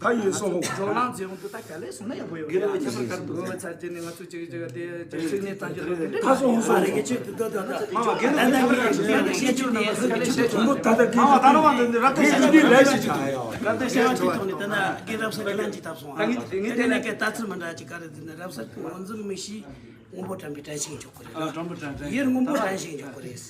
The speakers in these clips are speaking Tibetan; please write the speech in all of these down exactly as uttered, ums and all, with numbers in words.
ད་ཡིན་སོང་། བགྲོ་གླེང་མཛད་ཡོང་དུས་ད་ག་ལེ་སོང་ན་ཡག་པོ་ཡོད་རེད། ཁྱད་པར་ག་རེ་འདུག་ངོ་ཚར་རྗེས་ནས་ང་ཚོ་ཅིག་ཅིག་དེ་ཅིག་ཚིག་ནས་བཏང་རྒྱུ་རེད། དེ་འདྲ་ད་སོང་སོང་། ཨ་རེ་གི་ཅིག་དེ་ད་ད་ད་མ་མ་རྒན་ལགས་ཀྱིས་ད་ད་བཤད་རྒྱུ་ནས་ང་ཚོ་ག་ལེ་བཤད་ཆོག་ད་ད་གི་ད་ད་ད་ད་དེ་འདི་ལས་ཞིག་ད་ཡོད། ད་དེ་བཤད་ཆོག་ད་ད་ད་གི་རབ་གསལ་གྱི་ལན་ཅིག་བཏབ་སོང་། ད་ངས་དེ་ངས་དེ་ནས་གི་ལྟ་ཚུལ་མི་འདྲ་ཅིག་ག་རེ་དེ་ནས་རབ་གསལ་གྱི་ངོས་འཛིན་མི་ཤེས། སྔོན་པོ་དྲན་པའི་དྲན་ཤེས་འཇོག་གི་རེད། ཨ། དྲན་པ་དྲན་དྲན། ཡུལ་སྔོན་པོ་དྲན་ཤེས་འཇོག་གི་རེད།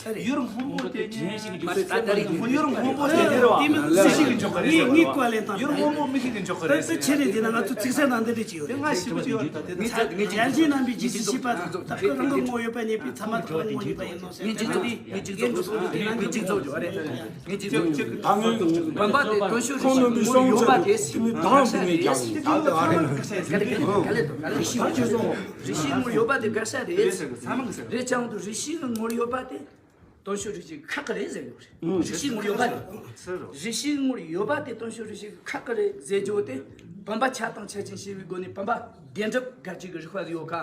ཨ། ཡུལ་སྔོན་པོ་དེ་ནི་ད་ལྟ་རེད། ཡུལ་སྔོན་པོ་དེ་ནི་དེ་མི་སུ་ཞིག་གིས་འཇོག་གི་རེད། ངའི་ངའི་བཀའ་ལན་དང་། ཡུལ་སྔོན་པོ་མི་ཞིག་གིས་འཇོག་གི་རེད། ད་ཆེ་རེད་དེ་ན་ང་ཚོ་ཚིག་གསར་ནང་འདི་འདྲ་ཅིག་ཡོད་རེད། དེ་ང་ཞིབ་ཅིག་ཡོད་ད་དེ་ཚ་ངེད་ཅག་ཡར་རྒྱས་རྣམ་པའི་རྗེས་སུ་ཞིག་པ་དང་ད་ཁོ་རང་གི་ངོ་ཡོད་པ་ཉེས་པའི་ཚད་མ་དང་ངོ་ཡོད་པ་ཡིན་ནོ་ཟེར། ངེད་ཅག་ཚོ་ངེད་ཅག་ཚོ་ངེད་ཅག་ཚོ་ཡོད་རེད། ངེད་ཅག་ཚོ་ཅིག་ད་ངས་བམ་པ་དེ་དོན་ཤོས་རིགས་ཤིག་ངོ་ཡོད་པ་དེ། དེ་ནི་དང་དུ་ངས་ཀྱང་ད་ལྟ་ཨ་རེད། ག་ལེ་ག་ལེ་ག་ལེ་ཞིབ་ཅིག་ཡོད་རེད། རིགས་ཤིག་ངོ་ཡོད་པ་དེ་དགག་བྱ་རེད། རེད་ཀྱང་དུ་རིགས་ཤིག་ངོ་ཡོད་པ་དེ་དོན་ཤོས་རིགས་ཤིག་ཁག་གི་རེད་ཟེར་གི་རེད། རིགས་ཤིག་ངོ་ཡོད་པ་དེ། རིགས་ཤིག་ངོ་ཡོད་པ་དེ་དོན་ཤོས་རིགས་ཤིག་ཁག་གི་རེད་ཟེར་རྒྱུ་དེ། བམ་པ་ཆ་དང་ཆ་ཅན་ཞེས་པའི་སྒོ་ནས་བམ་པ་ བདེན་གྲུབ་སྒར་གཅིག་གི་རིགས་པ་ཡོད་ཀ།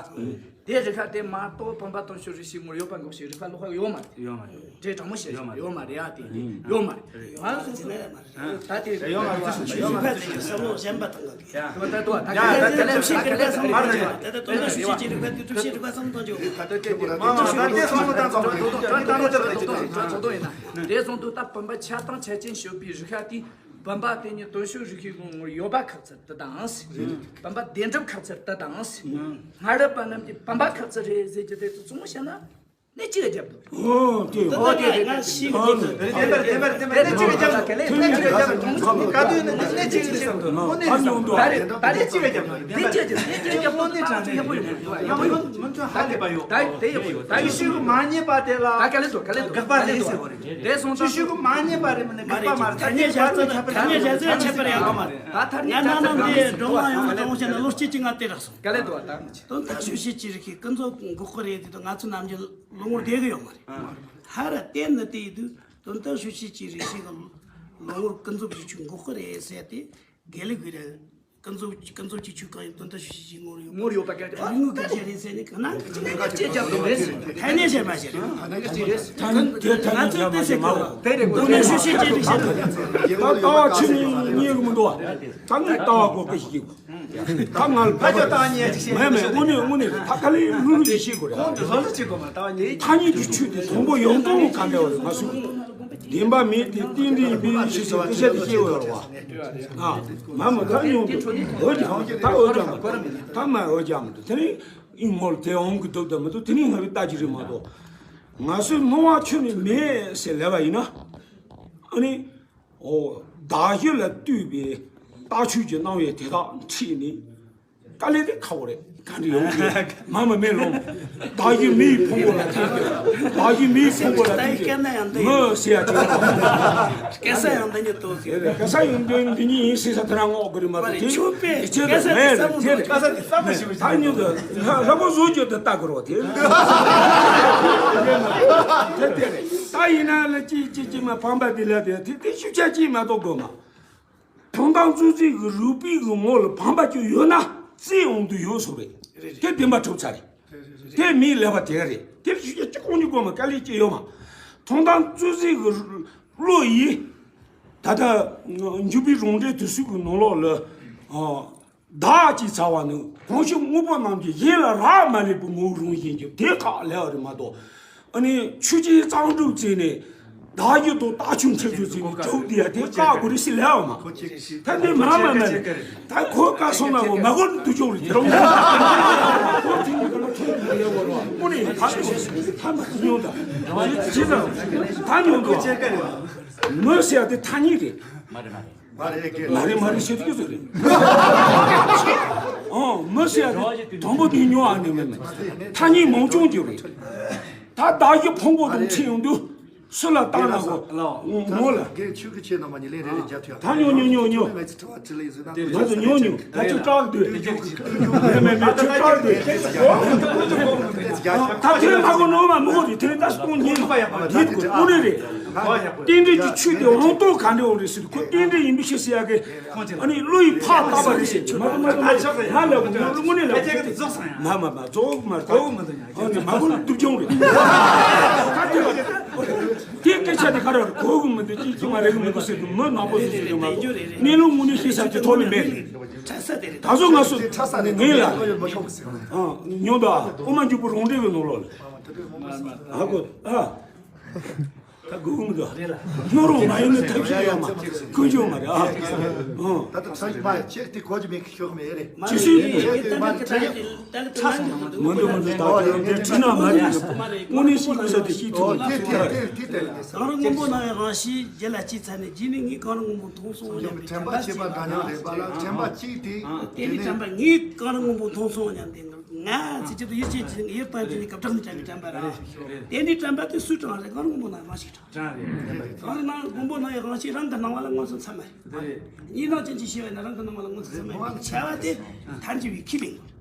དེ་རིགས་ཁ་དེ་མ་གཏོགས་བུམ་པ་དང་ཤོག་རིགས་ཤིག་ངོར་ཡོད་པ་འགོག་ཤིག་རིགས་པ་ལོག་པ་ཡོད་མ་རེད། ཡོད་མ་རེད། འདྲེ་དྲང་མོ་བཤད་ཡོད་མ་རེད། ཡོད་མ་རེད་ཡ། དེ་ཡོད་མ་རེད། ང་ཚོ་ཅི་ན་ཡ་མ་རེད། ད་དེ་ཡོད་མ་རེད། ཡོད་མ་རེད། བསམ་བློ་གཞན་པ་དང་ག་གི། ད་ལྟ་དུ་ད་ད་ལྟ་ལྟ་ལྟ་ཞིག་གི་རིགས་པ་བསམ་བློ་གཏོང་རྒྱུ། ད་ལྟ་དོན་དག་ཤུགས་ཆེ་ཅིག་རིགས་པ་དེ་གྲུབ་ཤེས་རིགས་པ་བསམ་བློ་གཏོང་རྒྱུ། ད་ལྟ་དེ་དེ་དེ་ད་ལྟ་དེ་བསམ་བློ་གཏོང་ཚོགས་གཏོང་ཡིན་ན། དེ་སོང་དུས་ད་བུམ་པ་ཆགས་སྟངས་ཆ་ཅན་ཤོག་པའི་རིགས་ཁ་དེ། བུམ་པ་དེ་ཉིད་དོན་ཤོག་རིགས་ཤིག་ངོར་ཡོད་པ་ཁག་ཚར་དེ་དང་། བུམ་པ་བདེན་གྲུབ་ཁག་ཚར་དེ་དང་། སྔ་རབས་པ་རྣམས་ཀྱིས་བུམ་པ་ཁག་ཚར་རེད་ཟེར་གྱི་དེ་ཚོ་བཙུན་མོ་བཤད་ན་གནས་གཅིག་རྒྱབ་འདུག་ཨོ་དེ་ཨོ་དེ་དེ་ང་ཤི་གི་དེ་ཚོ་དེ་དེ་དེ་དེ་དེ་གཅིག་རྒྱབ་འདུག་དེ་གཅིག་རྒྱབ་འདུག་ག་དུས་ནས་གནས་གཅིག་རྒྱབ་འདུག་ཨོ་ནས་ཨ་ཉུང་འདུག་དེ་དེ་གཅིག་རྒྱབ་འདུག་དེ་གཅིག་རྒྱབ་འདུག་དེ་གཅིག་རྒྱབ་འདུག་དེ་གཅིག་རྒྱབ་འདུག་དེ་གཅིག་རྒྱབ་འདུག་དེ་གཅིག་རྒྱབ་འདུག་དེ་དེ་ཡོད་དེ་ཡོད་དེ་ཤི་གི་མ་རྙེད་པ་དེ་ལ་ད་ག་ལེ་འདུག་ག་ལེ་འདུག་དགག་པ་རེད་ཟེར་བ་རེད། དེ་སོང་ཙང་ཤི་གི་མ་རྙེད་པ་རེད། མིན་ན་དགག་པ་མ་རེད། ཐ་སྙད་གཞལ་ཚད་ཐ་སྙད་གཞལ་ཚད་ཁྱད་པར་ཡོད་མ་རེད། ད་ཐ་སྙད་ང་ནང་ནང་དེ་འགྲོ་མ་ཡོང་ན་གྲོང་ཆེ་ན་ལོ་གཅིག་ཅིག་ང་དེ་རག་སོང་། ག་ལེ་འདུག་ད་དོན་དག་ཤུགས་ཆེ་ཅིག་རིགས་ཀྱི་ཀུན་རྫོབ་འགོག་གི་རེད་དེ། ང་ཚོ་ནམ་རྒྱུན་ལོ་ངོར་བསྡད་གི་ཡོད་མ་རེད། ཧ་ར་བལྟས་ན་དེ་ཡིན་དུས་དོན་དག་ཤུགས་ཆེ་ཅིག་རིགས་ཤིག་གི་ལོ་ངོར་ཀུན་རྫོབ་ཀྱི་ཆོས་འགོག་གི་རེད་ཟེར་ཏེ། དགེ་ལེགས་ཀྱི་རེད། ཀུན་རྫོབ་ཀུན་རྫོབ་ཀྱི་ཆོས་གང་ཡིན་དོན་དག་ཤུགས་ཆེ་ཅིག་ངོར་ཡོད། ངོར་ཡོད་པ་གལ་ཏེ་རིག་དངོས་གལ་ཆེ་རེད་ཟེར་ནས་གང་ན་གཅིག་ཅེས་བྱ་དགོས་རེད། ཐ་སྙད་བྱས་པ་ཞིག་རེད། ཐ་སྙད་བྱས་རེད། ཐ་སྙད་བྱས་པ་ཞིག་མ་རེད། དེ་རེད་དགོས་རེད། ཀུན་རྫོབ་ཤུགས་ཆེ་ཅིག་རེད་ཟེར། ད་ལྟ་བ་ཆོས་ཉིད་ཉན་གི་མི་འདུག་བ། ད་ངས་ལྟ་བ་གོ་སྐབས་ཤིག་ད་ང་ལ་ཕ་ཆོས་ལྟ་བ་ཉན་ཅིག་བཤད། མེད་མེད། དངོས་གནས་དངོས་གནས་ད་ག་ལེ་ལུག་ལུག་ཅིག་བཤད་དགོས་རེད། ཁོང་དུ་བཟོ་ཟིག་བྱེད་དགོས་མ་ལྟ་བ་ཉན། ཐ་སྙད་ཀྱི་ཆོས་དེ་དང་པོ་ཡོང་སྟངས་ག་འདྲ་བ་རེད་ང་སུ། བདེན་པ་མེད་དེ་རྟེན་འབྲེལ་ཡིན་པའི་ཕྱིར་ཟེར་སྐད་ཆ་དེ་སྐྱེ་བར་བ། ཨ་མ་མ་ད་ཡོང་འོ་ཀྱང་ད་འོ་ཀྱང་མ་ད་མ་འོ་ཀྱང་མ་དེ་ནི་ཨིན་མོལ་དེ་འོང་གི་འདུག་ད་མ་གཏོགས་དེ་ནི་ང་རུ་ལྟ་གི་རེད་མ་གཏོགས། ང་ཚོའི་སྣང་བ་ཁྱོན་ནས་མེད་ཟེར་ལབ་པ་ཡིན་ན། ཨ་ནི། ཨོ། བདག་གཞན་ལ་ལྟོས་པའི་ལྟ་ཆོས་ཀྱི་སྣང་བའི་དེ་དག་ཁྲིད་ནས། དཀའ་ལས་དེ་ཁག་པོ་རེད། ག་འདྲ་ཡོང་གི་རེད། མ་མ་མེད་རུང་། བདག་གཞན་མིའི་ཕུང་པོ་ལ་ཐིམ་སྟེ། བདག་གཞན་མིའི་ཕུང་པོ་ལ་ཐིམ་སྟེ། མི་ཟེར་ཡ་དེ། སྐད་ས་ཡང་འདི་ཉིད་དོ་ཟེར། སྐད་ས་ཡང་འདི་འདི་ཉིད་ཡིན་ཟེར་ས་དེ་རང་ངོ་དགོས་རེད་མ་གཏོགས་དེ། ཆོས་པས་དེ་ཆོས་སྐད་ས་དེ་མེད་བསམ་བློ་དེ་གཏོང་། སྐད་ས་དེ་བསམ་བློ་ཞིག་ད་ཉིད་དུ་ལྷ་ལྷ་ཁོ་བཟོ་རྒྱུ་དེ་ལྟ་དགོས་རོགས་དེ། དེ་དེ་རེད། ད་ཡིན་ན་ལ་ཅི་ཅི་ཅི་མ་ཕམ་པ་དེ་ལ་དེ་དེ་དེ་ཤུགས་ཆ་ཅི་མ་གཏོགས་དགོས་མ། དོན་དམ་རྩོད་རྩིས་ཀྱི་རིགས་པའི་གི་ངོ་ལ་ཕམ་པ་ཅིག་ཡོད་ན་རྩིས་འོང་དུ་ཡོད་སོ་རེད། དེ་བདེན་པ་གྲུབ་ཚར་རེད། དེ་མིའི་ལས་པ་དེ་རེད། དེ་ཞུ་རྒྱུ་གཅིག་གོང་ནས་དགོས་མ་དཀའ་ལས་ཅི་ཡོད་མ། དོན་དམ་རྩོད་རྩིས་ཀྱི་བློ་ཡིས་ད་ལྟ་འཇུག་པའི་རང་འགྲེལ་དུས་གསུམ་གྱི་ནང་ལོགས་ལ། བདག་ཅེས་བྱ་བ་ནི་གང་ཞིག་དངོས་པོ་རྣམས་ཀྱི་གཞན་ལ་རག་མ་ལས་པའི་ངོ་བོ་རང་བཞིན་གྱི་དེ་ཁག་ལས་པ་རེད་མ་གཏོགས། ཨ་ནི་ཆོས་ཅན་གཙང་སྒྲུབ་བྱས་ནས་བདག་རྒྱུད་དང་རྟགས་ཆོས་འཁྲིད་རྒྱུ་བྱས་ནས་གྲུབ་བསྡད་ཡ་དེ་བཀག་དགོས་རེད་ཟེར་ལབ་པ་མ། ད་འདི་མ་མ་མ་ད་གོ་བཀག་སོང་ན་གོ་མ་གོ་ནི་དུ་ཆོག་རེད་དེ་རུང་། ཁོ་དེ་ནི་ག་ལ་ཐོན་དགོས་ཡ་གོ་རོ། ཁོ་ནི་ད་ཐོན་ད་མ་ཉོ་ད་ཇི་ཙམ་ད་ཉོ་གོ། མི་ཟེར་ཡ་དེ་ཐ་སྙད་རེད། མ་རེད་མ་རེད་ཞེས་སྐྱོ་ཟེར་རེད། ཨོ་མི་ཟེར་ཡ་དེ་དང་པོ་དེ་ཉོ་ཨ་ནི་མེད་མེད། ཐ་སྙད་མང་ཆུང་གྱི་རེད། ད་བདག་གི་ཕུང་པོ་དང་འཁྲིལ་ཡོང་དུས་སུ་ལ་བཏང་ན་གོ། ངོ་ལ། དགེ་ཆོས་ཀྱི་ཆེད་ནང་མ་ཉི་ལེན་རེ་རེ་རྒྱབ་ཐུབ་ཡ། ད་ཉོ་ཉོ་ཉོ་ཉོ། ང་ཚོ་ཉོ་ཉོ་ད་ཅིག་སྐྲག་འདུག་མེད་མེད་མེད་ཅིག་སྐྲག་འདུག་ད་དེ་ལ་མ་གོ་ནོ་མ་མི་གོ་རེད། དེ་ལ་ད་སྟོང་ཉིད་ཡིད་དགོས་དངོས་གནས་རེད། རྟེན་འབྲེལ་གྱི་ཆོས་དེ་འོང་སྟོང་ག་འདྲ་འོང་རེད་ཟེར། ཁོ་རྟེན་འབྲེལ་ཡིན་པའི་ཕྱིར་ཟེར་ཡ་གི། ཨ་ནི་བློ་ཡིས་ཕར་བཏགས་པ་རེད་ཟེར་གྱི་མ་གཏོགས་མ་གཏོགས་ང་ལ་དངོས་གནས་ལ་ཁྱེད་ཀྱི་རྫོགས་སོང་ཡ། མ་མ་མ་རྫོགས་མ་རྫོགས་མ་གཏོགས་ཉ་ཨ་ནི་མ་གོ་སྡུག་སྦྱོང་རེད། ད་དེ་དེ་སྐད་ཆ་དེ་ག་རེ་རེད། གོ་གི་མི་འདུག་ཅི་ཅི་མ་རེད་གི་མི་འདུག་ཟེར་གི་མི་ནག་པོ་ཟེར་ཟེར་གི་མ་གཏོགས་གནས་ལུགས་དངོས་གནས་ཤེས་ས་ཀྱི་ཐོག་ནས་མེད་རེད། ད་གཟོད་ང་ཚོ་ངེས་ལ་ཉོ་ད་དབུ་མ་འཇུག་པོ་རང་འགྲེལ་གི་ནང་ལོགས་ལ་ཧ་གོ་ཨ། ད་སྒུག་མི་འདུག་རེད་ལ། སྨྱོ་རུང་མ་ཡིན་ན་ཐབས་ཤེས་ཡོད་མ། ཀུན་སྤྱོད་མ་རེད་ཨ། ཨང་། ད་ལྟ་ཚང་མ་ཅེག་དེ་གོ་རྒྱུ་མེད་ཤོག་མེད་རེད། ཇི་སྲིད་མི་འདུག་མི་འདུག་མི་འདུག་ད་དེ་དྲི་ན་མ་རེད། དངོས་གནས་ཤེས་དགོས་ས་དེ་ཤེས་ཐུབ་མ་ཐུབ་ད། གང་རུང་སྔོན་པོ་ནང་ཡང་རང་ཤེས་རྒྱུད་ལ་སྐྱེས་ཚར་ནས་རྗེས་ནས་ངས་གང་རུང་སྔོན་པོ་མཐོང་སོང་སྙམ་པའི་དྲན་པ་སྐྱེས་པ་འདྲ་མཉམ་རེད་པ་ལ་དྲན་པ་གཅིག་དེ། དེ་ནས་དྲན་པ་ངས་གང་རུང་སྔོན་པོ་མཐོང་སོང་སྙམ་དེ་ང་ཚིག་གཅིག་ཏུ་ཡིད་ཆེས་ཀྱི་ཡིད་དཔང་གྱི་ནས་སྐབས་དྲག་ནས་དྲན་པའི་དྲན་པ་རེད། དེ་ནས་དྲན་པ་དེ་སུས་དྲངས་རེད། གང་རུང་སྔོན་པོ་ནང་ཡང་རང་ཤེས་དྲངས། གང་ན་སྔོན་པོ་ནང་ཡང་རང་ཤེས་རང་གི་སྣང་བ་ལ་མངོན་སུམ་ཚད་མ་རེད། གཉིས་སྣང་ཅན་གྱི་ཤེས་པ་ཡིན་ན་རང་གི་སྣང་བ་ལ་མངོན་སུམ་ཚད་མ་ཡིན་པའི་ཁྱད་པར་དེ་ཐལ་འགྱུར་བའི་ཁས་ལེན་དགོས།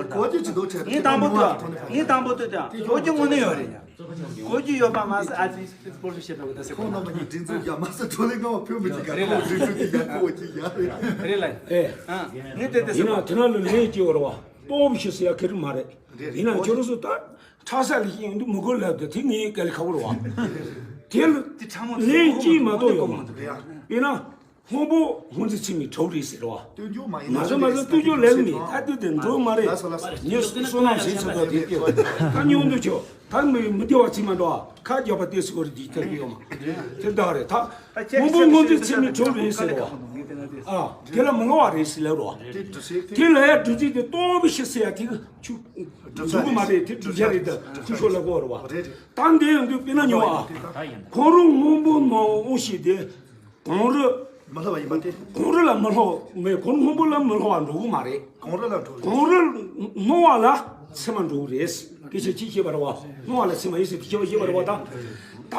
རེད། གོ་རྒྱུ་ཅི་འདུག་ཆེ། ངས་དང་པོ་ལྟོས། ངས་དང་པོ་ལྟོས་དང་གོ་རྒྱུ་དངོས་གནས་ཡོད་རེད་ཡ། གོ་རྒྱུ་ཡོད་པ་མ་ཟད་ཨ་ཙི་སྤོར་ཤོ་བཤད་པ་གི་ད་ཟེར་གོ། ཁོང་རྣམ་པ་གཉིས་སྒྲིག་འཛུགས་རྒྱག་མ་ཟད་ཁྲོ་ལེ་ངའི་ཕུ་མི་ཅིག་ག་རེད་ལ། ཁོང་སྒྲིག་འཛུགས་ཀྱི་ཡ་ཁོ་ཅིག་ཡ་རེད། རེད་ལ། ཨེ། ཨ། ངས་དེ་དེ་ཟེར་ཡིན་ན་གོ། དེ་ན་ལ་ལན་སྐྱེ་བ་རེད་བ། སྟོབས་ཤི་ཟེར་ཡ་ཁེ་རི་མ་རེད། རེད། ཡིན་ན་ཁྱོད་རང་ཚོ་ད་ཁྲ་ས་ལ་ཡིན་དུ་མི་དགོས་ལབ་དེ་དེ་ངའི་ག་ལ་ཁ་བོ་རེད་བ། དེ་ལ་དེ་ཕྲ་མོ་དེ་ལན་སྐྱེ་མ་གཏོགས་ཡོད་མ་རེད། ཡིན་ན། སྔོན་པོ་སྔོན་ཚེ་ཚེ་མི་གྲོགས་རེད་ཟེར་བ། སྟོན་རྒྱུ་མ་ཡིན་མ་ན་ཟེར་མ་ཟེར་སྟོན་རྒྱུ་ལས་མི་ད་དུས་དེ་འགྲོ་མ་རེད། ལ་ས་ལ་ས། ངས་བསོད་ནམས་ཟིན་ཚོད་ད་དེ་སྐྱེ་ད་ཉུང་དུ་ཆོག་ད་མི་མི་བདེ་བ་ཚིག་མ་འགྲོ་ཁ་རྒྱབ་པ་དེ་སུ་གོ་རེ་དེ་ཐེར་གི་ཡོད་མ་དེ་ད་རེད་ད། སྔོན་པོ་སྔོན་ཚེ་ཚེ་མི་གྲོགས་རེད་ཟེར་བ། ཨ་དེ་ལ་མི་ལོ་བ་རེད་ཟེར་ལབ་རོ། དེ་ལ་ཡ་འགྲུབ་ཚིག་དེ་སྟོང་པ་ཤི་ཟེར་ཡ་དེ་གི་ཆུ་འགྲུབ་གི་མ་རེད་དེ་འགྲུབ་བྱ་རེད་ད་ཁུ་ཤོ་ལ་གོ་རེད་བ། ད་འདི་ཡང་འདུག་དཔེར་ན་ཉོ་ཨ། གོང་རུ་སྔོན་པོ་ནང་འོང་ཞིག་དེ། གོང་རུ། མི་སླ་བ་ཡིན་པ་སྟེ། གོང་རུ་ལ་མི་སླ་བ་མེད། གོང་རུ་སྔོན་པོ་ལ་མི་སླ་བ་འགྲོ་གི་མ་རེད། གོང་རུ་ལ་འགྲོ། གོང་རུ་སྔོ་བ་ལ་ཚེར་མ་འགྲོ་གི་རེད། སྐད་ཆ་གཅིག་བཤད་པ་རེད་བ། སྔོ་བ་ལ་ཚེར་མ་ཡིན་ཟེར་དེ་བཤད་པ་བཤད་པ་རེད་བ་ད། ད་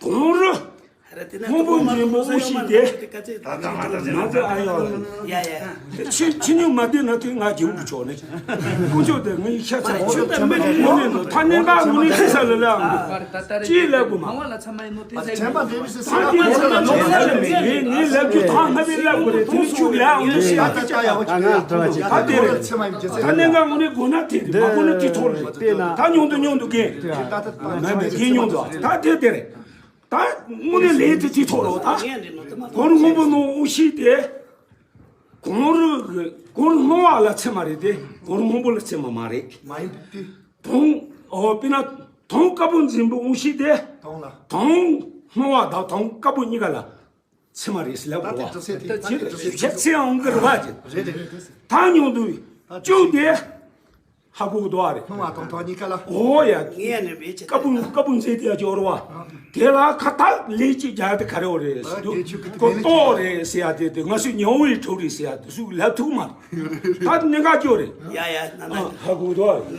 གོང་རུ་སྔོན་པོ་འཛིན་པོ་འོང་ཞིག་དེ། ང་ཚོ་ཨ་ཡོ། ཡ་ཡ། ཕྱི་ཕྱི་ཉུང་མ་བསྡད་ན་དེ་ང་རྒྱལ་པོ་ཆོག་ནས། དཀོན་མཆོག་དེ་ངའི་ཤ་ཚ་ཆོག་ད་མི་རེ་ངོ་ནས་ད་གནས་འགག་ངོ་ནས་ཅི་ས་ལ་ལ་ཅི་ལབ་དགོས་མ། དྲན་པ་འདྲེན་པའི་སེམས་ད་དེ་ཚོ་ལ་ལོག་ས་ལ་མེད་ངས་ངས་ལབ་རྒྱུ་ཐང་ལྔ་པའི་ལབ་དགོས་རེད་དེ་ནི་ཆུ་ལ་འོང་ནས་ཤི་ཡ་ད་ཅག་ཡག་པོ་ཆུ་ལ་ད་དེ་རེད། ད་གནས་འགག་ངོ་ནས་དགོས་ན་དེ་རེད་མ་དགོས་ན་དེ་ཐོག་རེད། ད་ཉུང་དུ་ཉུང་དུ་གས་མེད་མེད་གས་ཉུང་དུ་ད་དེ་དེ་རེད། ད་དངོས་གནས་ལས་དེ་དེ་ཐོག་རེད་ད། གོང་རུ་སྔོན་པོ་ནང་འོང་ཞིག་དེ། གོང་རུ་གོང་རུ་སྔོ་བ་ལ་ཚེར་མ་རེད་དེ་གོང་རུ་སྔོན་པོ་ལ་ཚེར་མ་མ་རེད། མ་ཡིན་ཏེ། དོང་། འོ་དཔེར་ན་དོང་དཀར་པོ་འཛིན་པོ་འོང་ཞིག་དེ། དོང་ལ། དོང་སྔོ་བ་དང་དོང་དཀར་པོ་གཉིས་ཀ་ལ་ཚེར་མ་རེད་ཟེར་ལབ་ད་དེ་རེད་བ། གྲུབ་ཚེ་དེ་ད་ཅི་གྲུབ་ཚེ་ཞེ་ཚེ་འོང་གི་རེད་བ་ཅི། རེད་རེད། ད་ཉུང་དུ་བཅུག་དེ། ཧ་གོ་གི་འདུག་ཨ་རེད། སྣང་བ་དང་ཐོག་གཉིས་ཀ་ལ། འོ་ཡ། ངས་ནི་མེད་ཅེས་ཀ་པུ་ཀ་པུ་མཛེས་དེ་ཡ་ཅོ་ར་བ། དེ་ལ་ཁ་ཐག་ལས་ཅིག་རྒྱག་དེ་ག་རེ་འོ་རེད་ཟེར་དུས་ཁོ་ལྟོགས་རེད་ཟེར་ཡ་དེ་དེ་ང་སུ་ཉོ་བའི་གྲོགས་རེད་ཟེར་ཡ་དེ་སུ་ལབ་ཐུབ་མ་རེད། ད་ནི་ང་ཅོ་རེད། ཡ་ཡ་ན་ན། ཧ་གོ་འདུག་ཨ་རེད།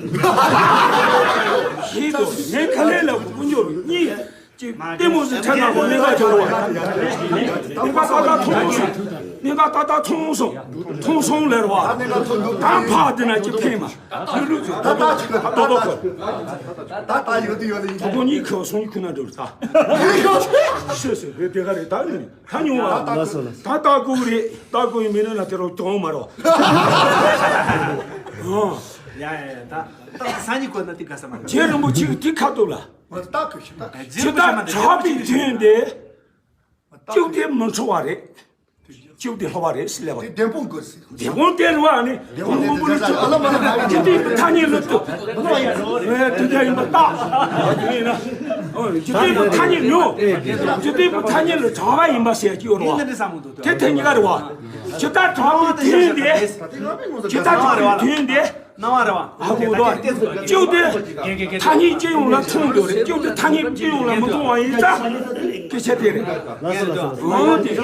ཤེས་འདུག་ངས་ཁ་ལས་ལབ་དགོས་ཀུན་ཅོ་རེད་གཉིས། ཅིག་ལྟད་མོ་ཟིག་ཆ་ནག་པོ་ལས་ཀ་བྱེད་རོགས། ལས་ཀ་ས་ད་ཐོག་མོ་ཟིག་དེ་ག་ད་ད་ཐུང་སོང་། ཐུང་སོང་ལེར་བ། ད་ཕག་དེ་ན་ཅི་ཕན་མ། ལུ་ལུ་ཚོ་ད་ད་ཅིག་ད་ད་ད་ད་ད་ད་ཡོད་དུ་ཡོད་ལ་ཡིན། ད་གོ་གཉིས་ཁེའོ་སོང་ཁུ་ན་འགྲོ་ད། ཤེས་ཤེས་རེད་དེ་ག་རེད་ད་ནི་ཁ་ཉུང་བ། ད་ད་གོ་རེད། ད་གོ་མི་ནི་ན་དེ་རོ་གྱོང་མ་རོ། ཨ་ཡ་ཡ་ཡ་ད་ད་སང་ཉིན་གོ་ན་དེ་ག་ས་མ་རེད། རྗེ་རིན་པོ་ཆེ་གི་དེ་ཁ་ཐུག་ལ། ད་གོ་ཤི་ད་ཇི་ལྟར་གྲགས་པའི་དོན་དེ། གཅིག་དེ་མི་འཁྲུལ་བ་རེད། གཅིག་དེ་ལྷོ་བ་རེད་ཟེར་ལབ་པ། དེ་བདེན་དཔང་དགོས་ཟེར། བདེན་དཔང་དེ་རུ་བ་ནི་དེ་བ་ནི་དེ་དེ་ཇི་ལྟའི་བུ་ཐ་སྙད་ལ་ལྟོས། ཨེ་དེ་འདྲ་ཡིན་པ་རྟགས། ཡིན་ན། ཇི་ལྟའི་བུ་ཐ་སྙད་ཉོ། ཇི་ལྟའི་བུ་ཐ་སྙད་ལ་གྲགས་པ་ཡིན་པ་ཟེར་གྱི་ཡོད་རེད་བ། དེ་དེ་གཉིས་ཀ་རེད་བ། ཇི་ལྟར་གྲགས་པའི་དོན་དེ། ཇི་ལྟར་གྲགས་པའི་དོན་དེ། སྣང་བ་རེད་བ། ཨ་ཁུ་དོ། ཅིའུ་དེ་ཐ་སྙད་སྤྱི་ཡོངས་ལ་མཐོང་འདུག་རེད། ཅིའུ་དེ་ཐ་སྙད་སྤྱི་ཡོངས་ལ་མི་མཐོང་བ་ཡིན་ཙང་སྐད་ཆ་དེ་རེད། ལགས་སོ་ལགས་སོ། ཨོ་དེ་ཁ་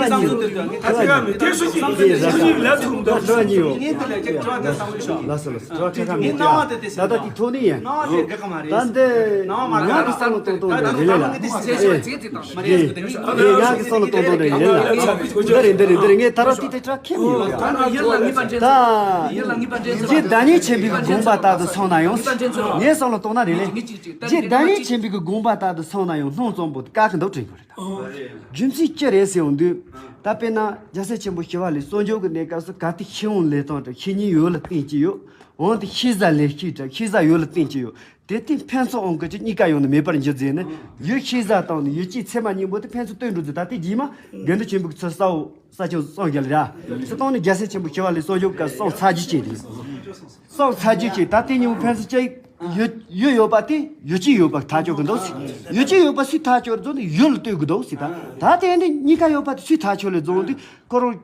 ཚིག་ཡ་མི་དེ་སུ་ཞིག་སུ་ཞིག་ལ་ཐུག་འདུག་དྲི་བ་གཉིས་ཡོད། ལགས་སོ་ལགས་སོ། དྲི་བ་ཁ་ཁ་མི་ལྟ་ད་ལྟ་དེ་ཐོག་ནས་ཡིན། ད་འདི་ང་གི་བསམ་བློ་གཏོང་སྟངས་དེ་རེད་ལ། ཨེ་ཨེ་ང་གི་བསམ་བློ་གཏོང་སྟངས་དེ་རེད་ལ། འདི་རེད་འདི་རེད་འདི་རེད། ངས་ད་རོགས་དེ་དེ་དྲ་ཁེམ་ཡོད་ཡ། ད་རྗེ་བདག་ཉིད་ཆེན་པོའི་དགོངས་པ་ལྟར་དུ་སོང་ན་ཡང་། ངས་བསམ་བློ་གཏོང་ན་རེད་ལེ། རྗེ་བདག་ཉིད་ཆེན་པོའི་དགོངས་པ་ལྟར་དུ་སོང་ན་ཡང་སྣང་བཙོང་པོ་དཀའ་གི་འདུག་དྲན་གི་རེད། རྒྱུ་མཚན་ཅི་རེད་ཟེར་ཡོང་དུས། ད་དཔེར་ན་རྒྱལ་སྲས་ཆེན་པོ་ཞི་བ་ལྷས་གསོལ་འདེབས་ཀྱི་གནས་སྐབས་སུ་གལ་ཏེ་ཤེས་ཡོན་ལས་སྟངས་དང་ཤེས་ཉེན་ཡོད་ལ་བརྟེན་གྱི་ཡོད། འོན་ཏེ་ཤེས་བྱ་ལས་ཤེས་དང་ཤེས་བྱ་ཡོད་ལ་བརྟེན་གྱི་ཡོད། དེ་དུས་ཕན་ཚུན་དབང་གི་ཅིག་གཉིས་ཀ་ཡོང་ནས་མེད་པར་འགྱུར་ཟེར་ནས། ཡུལ་ཤེས་བྱ་དང་ནི་ཡུལ་སྤྱིའི་ཚད་མ་གཉིས་པོ་དེ་ཕན་ཚུན་བསྟུན་འགྲོ་ཟེར། ད་དེ་རྗེས་མ་དགེ་འདུན་ཆོས་འཕེལ་གྱི་ཚུལ་གསལ་བོ་ས་ཆུ་གསུངས་རྒྱུ་ལ་ར། སུ་བཏང་ནས་རྒྱལ་སྲས་ཆེན་པོ་ཞི་བ་ལྷས་གསོལ་འདེབས་ཀྱི་གསུང་ཚར་རྒྱུ་བྱས་ཏེ། གསུང་ཚར་རྒྱུ་བྱས། ད་དེ་གཉིས་པོ་ཕན་ཚུན་ཅིག་ཡུལ་ཡུལ་ཡོད་པ་དེ་ཡུལ་སྤྱི་ཡོད་པ་ཐག་ཆོད་གི་འདུག་ཟེར། ཡུལ་སྤྱི་ཡོད་པ་སུས་ཐག་ཆོད་རྫོགས་ནས་ཡུལ་ལ་ལྟོས་གི་འདུག་ཟེར། ད་ད་དེ་འདི་གཉིས་ཀ་ཡོད་པ་དེ་སུས་ཐག་ཆོད་ལས་རྫོགས་དུས་ཁོ་རང་།